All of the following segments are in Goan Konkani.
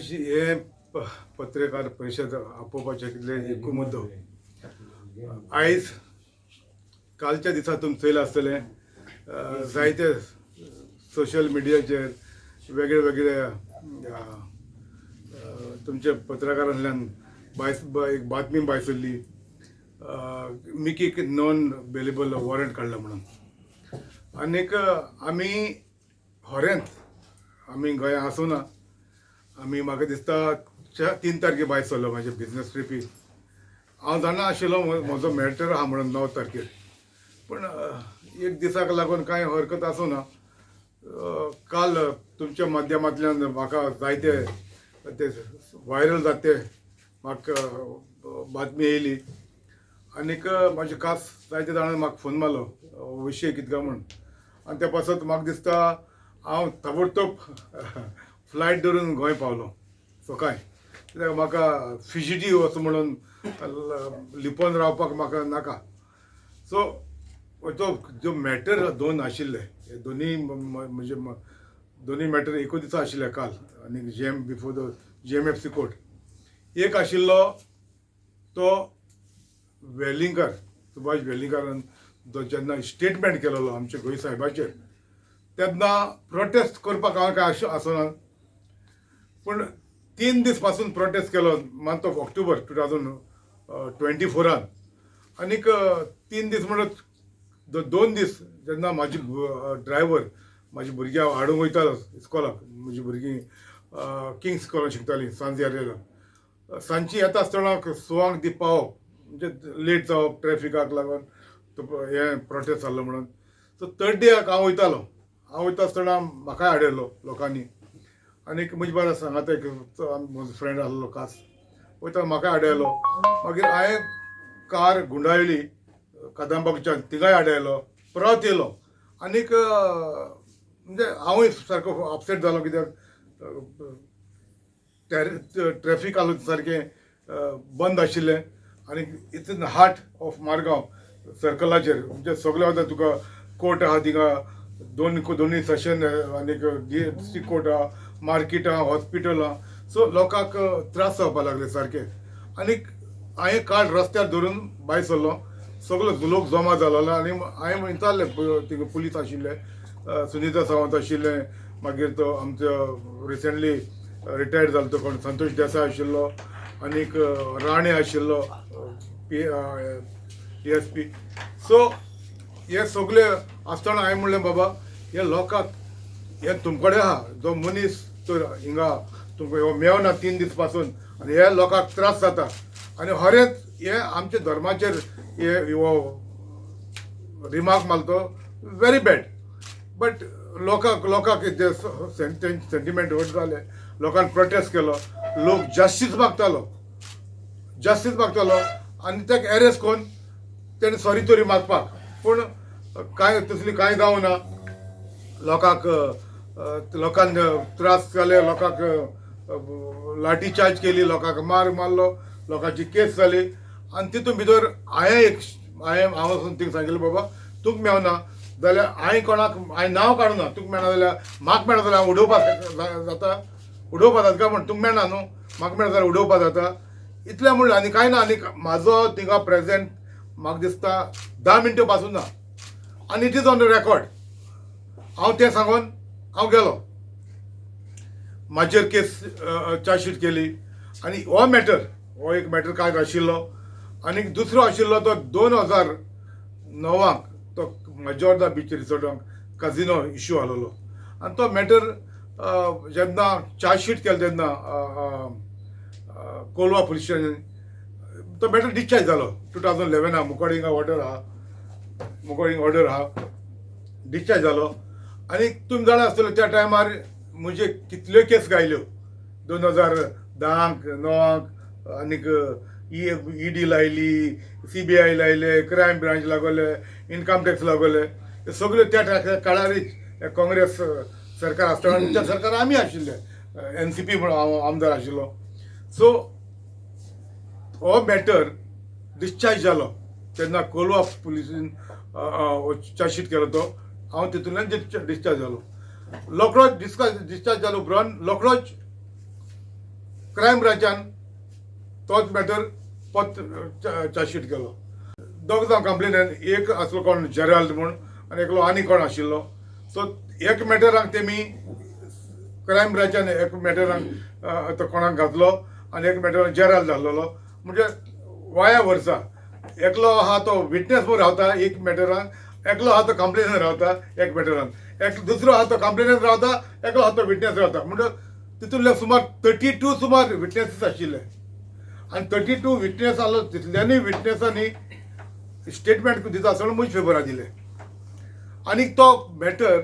आयज हे पत्रकार परिशद आपोवपाचें कितलें एकूय मुद्दो, आयज कालच्या दिसा तुमी चोयलां आसतलें, जायते सोशल मिडियाचेर वेगळे वेगळे तुमच्या पत्रकारांतल्यान भायर एक बातमी भायर सरली, मिकीक नॉन बेलेबल वॉरंट काडला म्हणून. आनीक आमी खरेंच आमी गोंया आसूं ना, आमी म्हाका दिसता 3 तारखे भायर सरलो म्हाजे बिजनस ट्रिपी. हांव जाणा आशिल्लो म्हजो मॅटर आहा म्हणून 9 तारखेर, पूण एक दिसाक लागून कांय हरकत आसूं ना. काल तुमच्या माध्यमांतल्यान म्हाका जायते ते व्हायरल जाते म्हाका बातमी येयली आनीक म्हाजे खास जायते जाणांनी म्हाका फोन मारलो विशय कितें काय म्हूण. आनी त्या पासत म्हाका दिसता हांव ताबडतोब फ्लायट धरून गोंय पावलो सकाळीं, कित्याक म्हाका फ्युजिटीव असो म्हणून लिपोन रावपाक म्हाका नाका. सो तो जो मॅटर दोन आशिल्ले, हे दोनूय म्हणजे दोनूय मॅटर एकूच दिसा आशिल्ले काल आनी G M before the G M F C court. एक आशिल्लो तो वेलिंगकर, सुभाष वेलिंगकारान जो जेन्ना स्टेटमेंट केलेलो आमच्या गोंय साहेबाचेर, तेन्ना प्रोटेस्ट करपाक हांवें कांय आसना, पूण 3 दीस पासून प्रोटेस्ट केलो मंथ ऑफ ऑक्टोबर 2024. आनीक 3 दीस म्हणल्यार 2 दीस जेन्ना म्हाजी ड्रायव्हर म्हाजी भुरग्यां हाडूंक वयतालो इस्कॉलाक, म्हजी भुरगीं किंग्स इस्कॉलान शिकतालीं सांजे, सांजची येता आसतना सुवांक ती पावप म्हणजे लेट जावप ट्रॅफिकाक लागून तो हें प्रोटेस्ट जाल्लो म्हणून. सो थर्ड डेक हांव वयतालो, हांव वयता आसतना म्हाकाय हाडयलो लोकांनी आनीक म्हजे बारा सांगात एक म्हजो फ्रेंड आसलो खास वयता, म्हाकाय हाडयलो. मागीर हांवें कार गुंडायली कदंबागच्यान, तिगाय हाडयलो, परत येयलो. आनीक म्हणजे हांवूय सारको अपसेट जालो कित्याक ट्रॅफीक आसलो सारकें बंद आशिल्लें आनी it's in heart of Margao सर्कलाचेर, म्हणजे सगळे वता तुका कोर्ट आहा थिंगा, दोनूय सेशन आनीक डिस्ट्रिक्ट कोर्ट आहा, मार्केट आहा, हॉस्पिटल आहा. सो लोकांक त्रास जावपाक लागले सारके. आनीक हांवें कार रस्त्यार धरून भायर सरलो, सगलो लोक जमा जालो आनी हांवें विचारलें, थिंगा पुलीस आशिल्ले, सुनीता सावंत आशिल्लें, मागीर तो आमचो रिसंटली रिटायर्ड जालो तो कोण संतोष देसाय आशिल्लो, आनीक राणे आशिल्लो पी एस पी. सो हे सगळे आसतना हांवें म्हणलें, बाबा हे लोकांक हे तुमकडे आहा जो मनीस तर हिंगा तुमकां हो मेवना 3 दीस पासून आनी हे लोकांक त्रास जाता आनी खरेंच हे आमच्या धर्माचेर हे हो रिमार्क मारलो व्हेरी बॅड. बट लोकांक जे सेंटिमेंट हर्ट जाले, लोकांनी प्रोटेस्ट केलो, लोक जस्टीस मागतालो, जस्टीस मागतालो आनी ताका एरेस्ट करून तेणें सॉरी तरी मागपाक, पूण कांय तसली कांय जावं ना. लोकांक लोकांक त्रास जाले, लोकांक लाठी चार्ज केली, लोकांक मार मारलो, लोकांची केस जाली. आनी तितून भितर हांवें एक हांवें हांव वचून तिंगा सांगिल्लें, बाबा तुका मेवना जाल्यार हांवें कोणाक हांवें नांव काडूना, तुका मेळना जाल्यार म्हाका मेळना जाल्यार हांव उडोवपाक जाता, उडोवपाक जाता काय म्हण, तुका मेळना न्हू, म्हाका मेळना जाल्यार उडोवपाक जाता, इतलें म्हणलें आनी कांय ना. आनी म्हाजो थिंगा प्रेजेंट म्हाका दिसता 10 मिनटां पासून ना आनी it is on the record. हांव तें सांगून हांव गेलो, म्हाजेर केस चार्जशीट केली. आनी हो मॅटर हो एक मॅटर कांय आशिल्लो. आनी दुसरो आशिल्लो तो 2009 तो माजोर्दा बीच रिसॉर्टाक काजिनो इश्यू आसलेलो आनी तो मॅटर जेन्ना चार्जशीट केलें तेन्ना कोलवा पुलीस स्टेशन तो मॅटर डिस्चार्ज जालो 2011 मुकोडिंगा ऑर्डर आहा, मुकोडिंग ऑर्डर आहा, डिस्चार्ज जालो. आनी तुमी जाणा आसतले त्या टायमार म्हजे कितल्यो केस गायल्यो 2010 9 आनीक ई डी लायली, सी बी I लायले, क्रायम ब्रांच लागोले, इनकम टॅक्स लागोले, हे सगळे त्या काळारीच काँग्रेस सरकार आसतना त्या सरकार आमी आशिल्ले, एन सी पी म्हण हांव आमदार आशिल्लो. सो हो मॅटर डिस्चार्ज जालो तेन्ना कोलवा पुलिसीन चार्जशीट केलो तो हांव तितूंतल्यान डिस्चार्ज जालो. रोकडोच डिस्चार्ज जालो उपरांत रोकडोच क्रायम ब्रांचान तोच मॅटर परत चार्जशीट केलो. दोग जाण कंप्लेनंट, एक आसलो कोण जेराल्ड म्हूण आनी एकलो आनी कोण आशिल्लो. सो एक मॅटराक तेमी क्रायम ब्रांचान एक मॅटराक तो कोणाक घातलो आनी एक मॅटराक जेराल्ड घातलेलो. म्हणजे वाया वर्सा एकलो आहा तो विटनेस म्हूण रावता एक मॅटरान, एकलो आहा तो कंप्लेनंट रावता एक मॅटरान, एक दुसरो आहा तो कंप्लेनंट रावता, एकलो आहा तो विटनेस रावता. म्हणजे तितूंतले सुमार 32 सुमार विटनेसीस आशिल्ले आनी 32 विटनेस आसलो. तितल्यांनी विटनेसांनी स्टेटमेंट दिता आसतना म्हज फेवरा दिले आनी तो मॅटर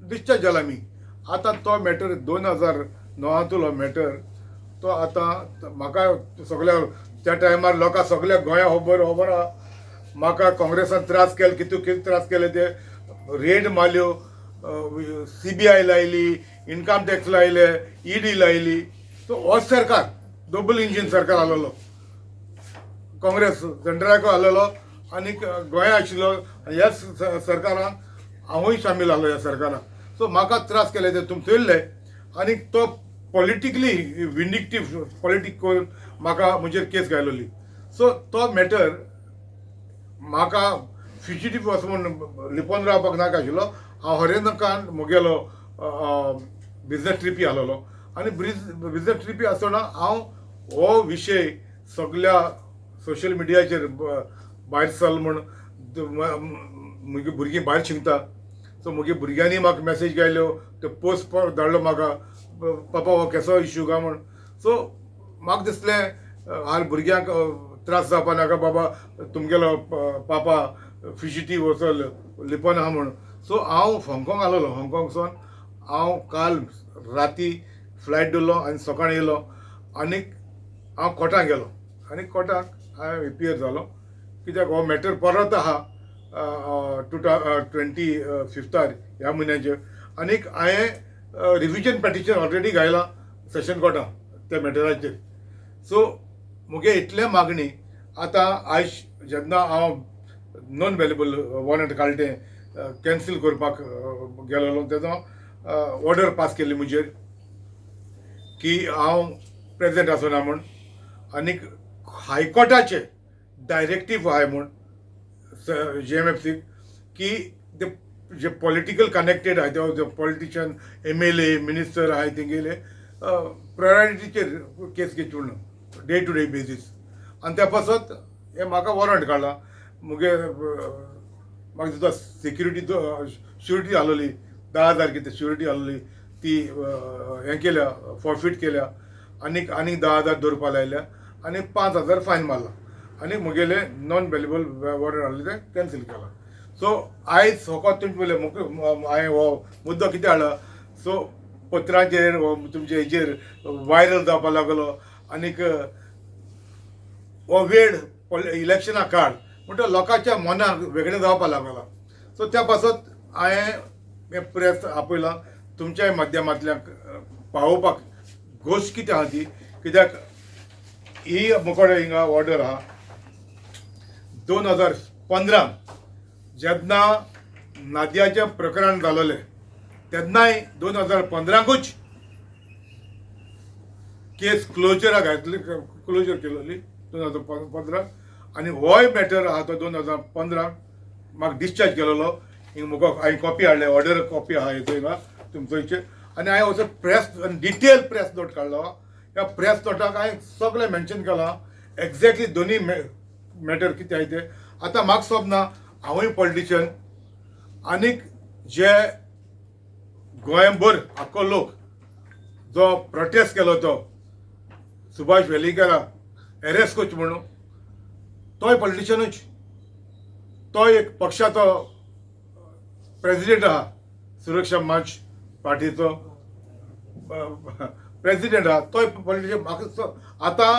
डिस्चार्ज जाला. आमी आतां तो मॅटर 2009 मॅटर तो आतां म्हाका सगल्या त्या टायमार लोकां सगल्या गोंया खबर खबर आहा. म्हाका काँग्रेसान त्रास केले, कितू कितें त्रास केले ते, रेड मारल्यो, सीबीआय लायली, इनकम टॅक्स लायले, ईडी लायली. सो हो सरकार डबल इंजीन सरकार आसलेलो, काँग्रेस सेंट्राक आसलेलो आनी गोंया आशिल्लो. ह्या सरकारान हांवूय सामील आसलो ह्या सरकारान. सो म्हाका त्रास केले ते तुमी चोयल्ले आनी तो पॉलिटिकली विंडिक्टीव पॉलिटीक करून म्हाका म्हजेर केस घायलोली. सो तो मॅटर म्हाका फ्युजिटीव असो म्हूण लिपोवन रावपाक नाका आशिल्लो. हांव हरेनकान म्हगेलो बिजनेस ट्रिपी आसलेलो आनी बिजनेस ट्रिपी आसतना हांव हो विशय सगल्या सोशल मिडियाचेर भायर सरलो म्हूण म्हजी भुरगीं भायर शिकता. सो म्हगे भुरग्यांनी म्हाका मॅसेज घायल्यो, त्यो पोस्ट धाडलो म्हाका, पापा हो केसो इश्यू काय म्हूण. सो म्हाका दिसलें हाल भुरग्यांक त्रास जावपा नाका, बाबा तुमगेलो पापा फ्युजिटीव असो लिपोन आहा म्हूण. सो हांव हाँगकाँग आसलेलो. हाँगकाँगसून हांव काल राती फ्लायट धरलो आनी सकाळीं येयलो आनी हांव कोर्टाक गेलो आनी कोर्टाक हांवें एपियर जालो. कित्याक हो मॅटर परत आहा 25 ह्या म्हयन्याचेर आनीक हांवें रिविजन पेटिशन ऑलरेडी घायलां सेशन कोर्टान त्या मॅटराचेर. सो म्हगे इतलें मागणी आतां आयज जेन्ना हांव नॉन बेलेबल वॉरंट काडलें तें कॅन्सील करपाक गेलेलो तेन्ना ऑर्डर पास केल्ली म्हजेर की हांव प्रेजेंट आसना म्हूण आनीक हायकोर्टाचे डायरेक्टीव आहाय म्हूण जीएमएफसीक की ते जे पॉलिटिकल कनेक्टेड आहाय ते पॉलिटिशियन एमएलए मिनिस्टर आहाय तेंगेले प्रायोरिटीचेर केस घेवची म्हणून डे टू डे बेजीस. आनी त्या पासत हें म्हाका वॉरंट काडलां. मुगे म्हाका दिसता सिक्युरिटी श्युरिटी आसलेली 10,000 कितें श्युरिटी आसलेली ती हें केल्या, फॉरफीट केल्या आनीक आनीक 10,000 दवरपा लायल्या आनी 5,000 फायन मारला आनी म्हगेलें नॉन बेलेबल वॉरंट आसलें तें कॅन्सील केलां. सो आयज फकत तुमचे पयलें हांवें हो मुद्दो कितें हाडला. सो पत्रांचेर हो तुमचे हेजेर वायरल जावपाक लागलो आनीक हो वेळ इलेक्शना काळ म्हणटकीर लोकांच्या मनाक वेगळें जावपाक लागलां. सो त्या पासत हांवें हें प्रेस आपयलां तुमच्याय माध्यमांतल्यान पावोवपाक गोश्ट कितें आहा ती. कित्याक ही मुकोडे हिंगा ऑर्डर आहा 2015 जेन्ना नादियाचें प्रकरण जालेलें तेन्नाय 2015कूच केस क्लोजराक घातली, क्लोजर केलोली 2015. आनी होय मॅटर आहा तो 2015 म्हाका डिस्चार्ज केलेलो. हिंगा म्हाका हांवें कॉपी हाडले, ऑर्डर कॉपी आहा हिंगा तुमचो. आनी हांवें असो प्रेस डिटेल प्रेस नोट काडलो. ह्या प्रेस नोटाक हांवें सगळें मेन्शन केलां एक्झॅक्टली दोनी मॅटर कितें आहाय ते. आतां म्हाका सोबना हांवूय पॉलिटिशियन आनीक जे गोंयभर आख्खो लोक जो प्रोटेस्ट केलो तो सुभाष वेलिंगकाराक एरेस्ट करचो म्हणून, तोय पॉलिटिशियनूच, तो एक पक्षाचो प्रेजिडेंट आहा, सुरक्षा मंच पार्टीचो प्रेजिडेंट आहा, तोय पॉलिटिशियन. म्हाका आतां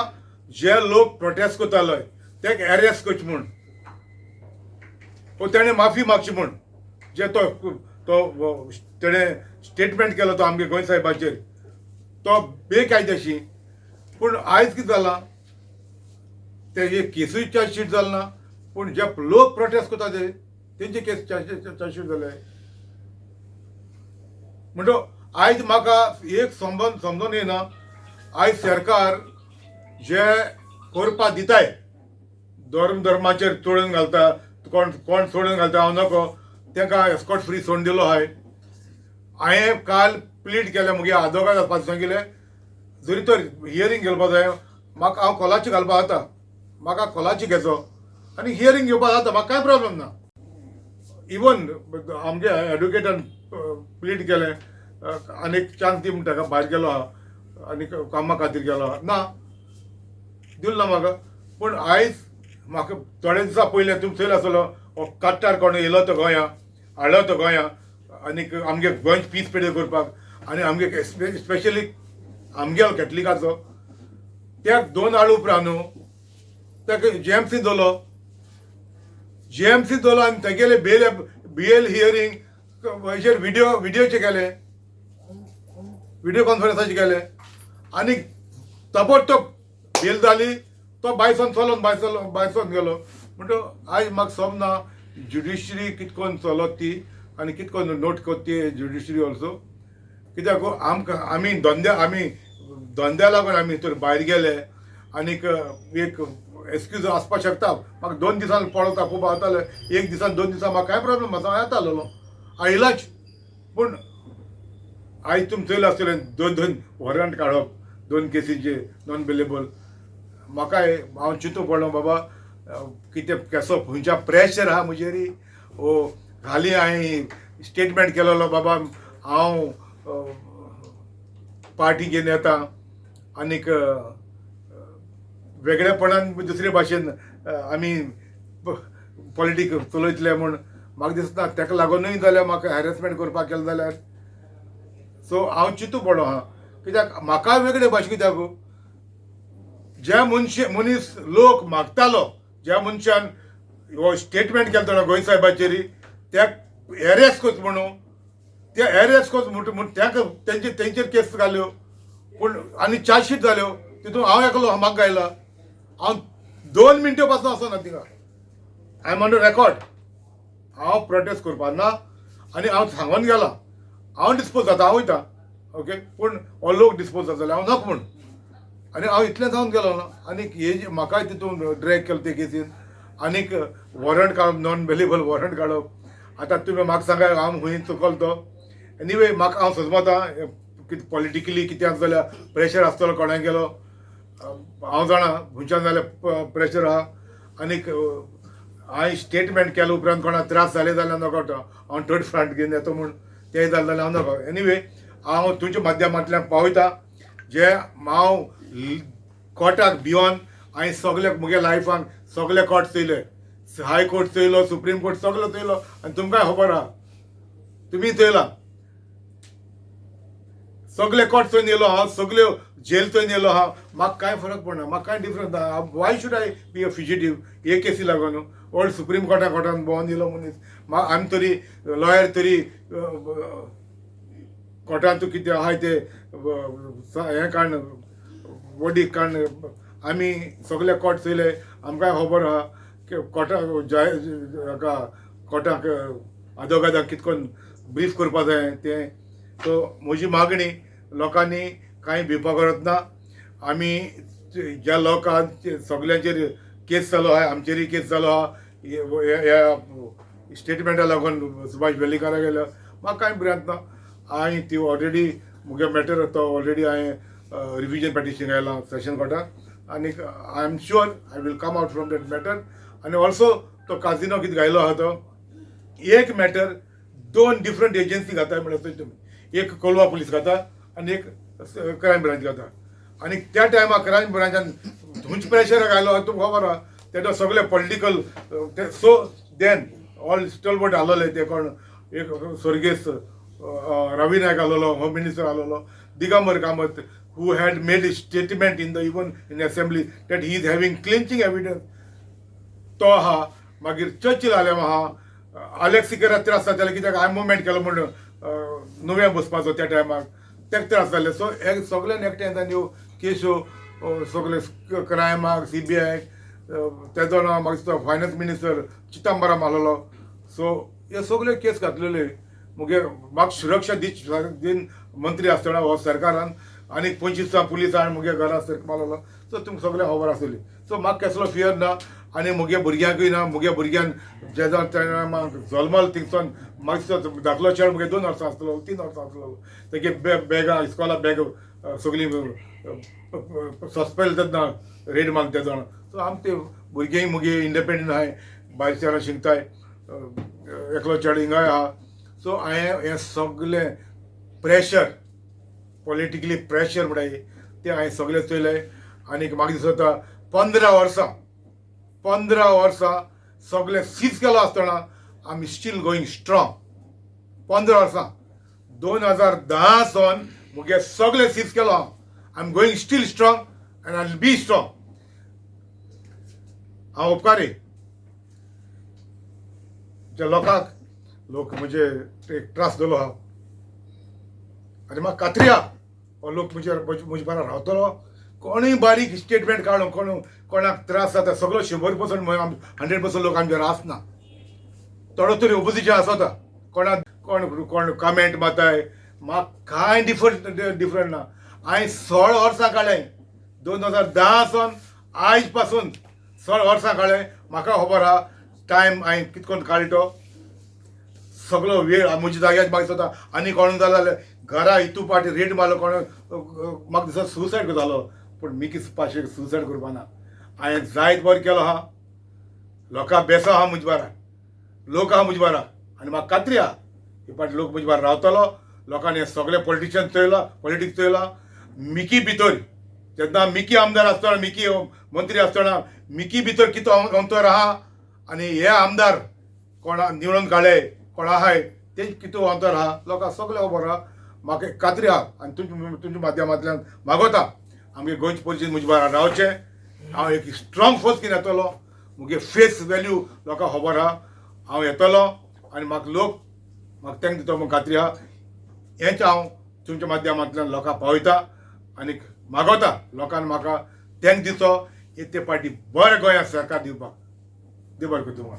जे लोक प्रोटेस्ट करताले ते एरेस्ट करचे म्हूण, तेणें माफी मागची म्हूण जे तो तो तेणें स्टेटमेंट केलो तो आमगे गोंय साहेबाचेर तो बेकायदेशी. पूण आयज कितें जालां तेजे केसूय चार्जशीट जाल ना, पूण जे लोक प्रोटेस्ट करता ते तेंचे केस चार्जशीट जाले. म्हणटो आयज म्हाका एक समजोन समजोन येना आयज सरकार जे करपा दिताय, धर्म धर्माचेर तोडून घालता, कोण कोण सोडून घालता हांव नको, तांकां एस्कॉट फ्री सोडून दिलो आहाय. हांवें काल प्लीड केलें मुगे आदोगाद वचपाचें सांगिल्लें, जरी तर हियरींग घेवपा जाय म्हाका, हांव कोलाची घालपा जाता, म्हाका कोलाची घेचो आनी हियरींग घेवपा जाता, म्हाका कांय प्रॉब्लम ना. इवन आमगे एडवोकेटान प्लीड केलें, आनीक चान्स दी म्हण ताका, भायर गेलो आहा आनी कामा खातीर गेलो आहा, ना दिलो ना म्हाका. पूण आयज म्हाका थोडे दिसा पयलें तुमी चोयलो आसतलो, हो काट्टार कोण येयलो तो गोंया हाडलो तो गोंया आनीक आमगे गोंय पीस पेडे करपाक, आनी आमगे स्पेशली आमगेलो कॅथलिकाचो त्या 2 आळ उपरांत न्हू ताका जीएमसी दवरलो, जीएमसी दवरलो आनी तेगेले बेल हियरींग हेजेर व्हिडियोचे केले, व्हिडियो कॉन्फरन्साचे केले, आनी ताबडतोब बेल जाली, तो बायसोन चलोन बायसोन गेलो. म्हणटो आयज म्हाका समजना ज्युडिशरी कितकोन चलत ती आनी कितकोन नोट करता ती ज्युडिशरी ऑल्सो. कित्याक आमकां आमी धंद्या आमी धंद्या लागून आमी तर भायर गेले आनीक एक एक्सक्यूज आसपाक शकता. म्हाका 2 दिसान पळोवता खूब जाताले, 1 दिसान 2 दिसान म्हाका कांय प्रॉब्लम आसा, हांव येतालो आयलाच. पूण आयज तुमी चोयलां आसतलें 2 2 वॉरंट काडप 2 केसीचे नॉन बेलेबल. म्हाकाय हांव चिंतू पडलो बाबा कितें केसो खंयच्या प्रेशर आहा म्हजेर, ओ हालीं हांवें स्टेटमेंट केलेलो बाबा हांव पार्टी घेवन येता आनीक वेगळेपणान दुसरे भाशेन आमी पॉलिटीक चलयतले म्हूण म्हाका दिसना. ताका लागूनय जाल्यार म्हाका हॅरेसमेंट करपाक केलें जाल्यार सो हांव चिंतू पडलो आहा, कित्याक म्हाका वेगळे भाशेन कित्याक ज्या मनीस लोक मागतालो, ज्या मनशान हो स्टेटमेंट केलो तो गोंय साहेबाचेर त्या एरेस्ट करचो म्हणून, त्या एरेस्ट करचो म्हूण ताका तेंचेर केस घाल्यो, पूण आनी चार्जशीट जाल्यो, तितून हांव एकलो म्हाका गायला, हांव 2 मिनटां पासून आसना थिंगा, I am on the record. हांव प्रोटेस्ट करपाक ना आनी हांव सांगून गेला, हांव डिस्पोज जाता, हांव वयता ओके, पूण हो लोक डिस्पोज जाता हांव नाका म्हूण, आनी हांव इतलें जावन गेलो ना. आनीक हे म्हाकाय तितून ड्रॅग केलो ते केसीन, आनीक वॉरंट काडप, नॉन बेलेबल वॉरंट काडप. आतां तुमी म्हाका सांगा हांव खंय चुकलो तो. एनिवे म्हाका हांव सजमता कितें पॉलिटिकली कितें आसा जाल्यार प्रेशर आसतलो कोणाक गेलो हांव जाणा, खंयच्यान जाल्यार प्रेशर आहा. आनीक हांवें स्टेटमेंट केल्या उपरांत कोणाक त्रास जाले जाल्यार नाका, हांव थर्ड फ्रंट घेवन येता म्हूण तें जालें जाल्यार हांव नाका. एनिवे हांव तुमच्या माध्यमांतल्यान पावयता जे हांव कोर्टाक भियोन हांवें सगळे म्हगे लायफान सगळे कोर्ट चोयले, हाय कोर्ट चोयलो, सुप्रीम कोर्ट सगळो चोयलो, आनी तुमकांय खबर आहा, तुमी चोयला सगळे कोर्ट चोयन येयलो हांव, सगळ्यो जेल चोयन येयलो हांव, म्हाका कांय फरक पडना, म्हाका कांय डिफरंस ना. Why should I be a fugitive हे केसी लागून ओल्ड सुप्रीम कोर्टा कोर्टान भोंवन येयलो मनीस, आमी तरी लॉयर तरी कोर्टान तूं कितें आहाय ते हें काडून वडी काडून आमी सगळे कोर्ट चोयले, आमकांय खबर आहा की कोर्टाक जाय हाका कोर्टाक आदोगादाक कितकोन ब्रीफ करपा जाय तें. सो म्हजी मागणी लोकांनी कांय भिवपा गरज ना. आमी ज्या लोकांक सगल्यांचेर केस जालो आहा, आमचेरूय केस जालो आहा ह्या स्टेटमेंटा लागून सुभाष वेर्लेकारा गेलो, म्हाका कांय भिरांत ना. हांवें ती ऑलरेडी मुगे मॅटर तो ऑलरेडी हांवें रिविजन पेटिशन घायलां सेशन कोर्टाक, आनीक I am sure I will come out from that matter. आनी ऑल्सो तो काजिनो कितें घायलो आहा तो एक मॅटर 2 डिफरंट एजन्सी घाता म्हळ्यार तुमी, एक कोलवा पुलीस घाता आनी एक क्रायम ब्रांच घाता. आनी त्या टायमार क्रायम ब्रांचान खंयचे प्रेशर घायलो आहा तुमकां खबर आहा, तेन्ना सगळे political so then all stalwart आसलेले ते कोण एक स्वर्गेस्त रवी नायक आसलेलो, होम मिनिस्टर आसलेलो, Digambar Kamat who had made a statement in the even in assembly that he is having clinching evidence तो आहा. मागीर चर्चिल आलेम आहा, आलेक्स सिकेरा त्रास जाताले कित्याक I movement केलो म्हूण नुव्या बसपाचो त्या टायमार तेका त्रास जाले. सो हे सगळ्यान एकठांय जावन ह्यो केश्यो सगळे क्रायमाक सीबीआयक तेजो नांव मागीर तो फायनान्स मिनिस्टर चिदंबरम आसलेलो. सो हे सगळे केस घातलेले मुगे म्हाका सुरक्षा दिन मंत्री आसतना हो सरकारान आनीक 25 पुलीस हाड मुगे घरा सर्क मारलो. सो तुमकां सगळें खबर आसतली. सो म्हाका केसलो फियर ना आनी मुगे भुरग्यांकूय ना. मुगे भुरग्यान जेन्ना जल्मल थिंगसून म्हाका दिसता धाकलो चेडो मुगे 2 वर्सां आसतलो, 3 वर्सां आसतलो, तेगे बॅगां इस्कोला बॅग सगळीं सस्पेल तेन्ना रेड मारता ते जाण. सो आम ते भुरगीं मुगे इंडिपेंडंट आहाय, भायर शहरां शिकताय, एकलो चेडो हिंगाय आहा. सो हांवें हें सगलें प्रेशर, पॉलिटिकली प्रेशर म्हणटाय तें हांवें सगलें चोयलें. आनीक म्हाका दिसता 15 वर्सां, 15 वर्सां सगलें सीज केलो आसतना आमी स्टील गोईंग स्ट्रॉंग. 15 वर्सां 2010 सावन मुगे सगलें सीज केलो हांव. I am going still strong and I will be strong. हांव उपकारी ज्या लोकांक लोक म्हणजे एक त्रास दिलो आहा आनी म्हाका खात्री आहा हो लोक म्हजेर म्हजे बारा रावतलो. कोणूय बारीक स्टेटमेंट काडून कोण कोणाक त्रास जाता सगळो 100% 100% लोक आमचेर आसना, थोडो तरी ओपोजिशन आसता. कोणाक कोण कोण कमेंट मारताय, म्हाका कांय डिफरंट ना. हांवें 16 वर्सां काडलें, 2010 सावन आयज पासून 16 वर्सां काडलें. म्हाका खबर आहा टायम हांवें कितकोन काडलो तो सगळो वेळ म्हज्या जाग्यार. म्हाका दिसता आनी कोण जालो जाल्यार घरा हितू पाटी रेड मारलो कोण, म्हाका दिसता सुसायड जालो, पूण मिकी पाशे सुसायड करपा ना. हांवें जायत बरें केलो आहा, लोकां बेसो आहा म्हजे बारा, लोक आहा म्हजे बारा आनी म्हाका खात्री आहा हे पाटी लोक म्हजे बारा रावतलो. लोकांनी सगळे पॉलिटिशियन चोयला, पॉलिटिक्स चोयला. मिकी भितर जेन्ना मिकी आमदार आसतना, मिकी मंत्री आसतना मिकी भितर कितें अंतर आहा आनी हे आमदार कोणा निवडून काडले कोण आहाय ते कितें अंतर आहा लोकांक सगळें खबर आहा. म्हाका खात्री आहा आनी तुमच्या माध्यमांतल्यान मागोता आमगे गोंयचे पोलिटीन म्हजे बारा रावचें. हांव एक स्ट्रॉंग फोर्स कितें येतलो, मुगे फेस वेल्यू लोकांक खबर आहा. हांव येतलो आनी म्हाका लोक म्हाका thank दितो म्हूण खात्री आहा. हेंच हांव तुमच्या माध्यमांतल्यान लोकांक पावयता आनी मागोता लोकांनी म्हाका thank दिचो. ते पाटी बरें गोंयांत सरकार दिवपाक. देव बरें करूं तुमकां.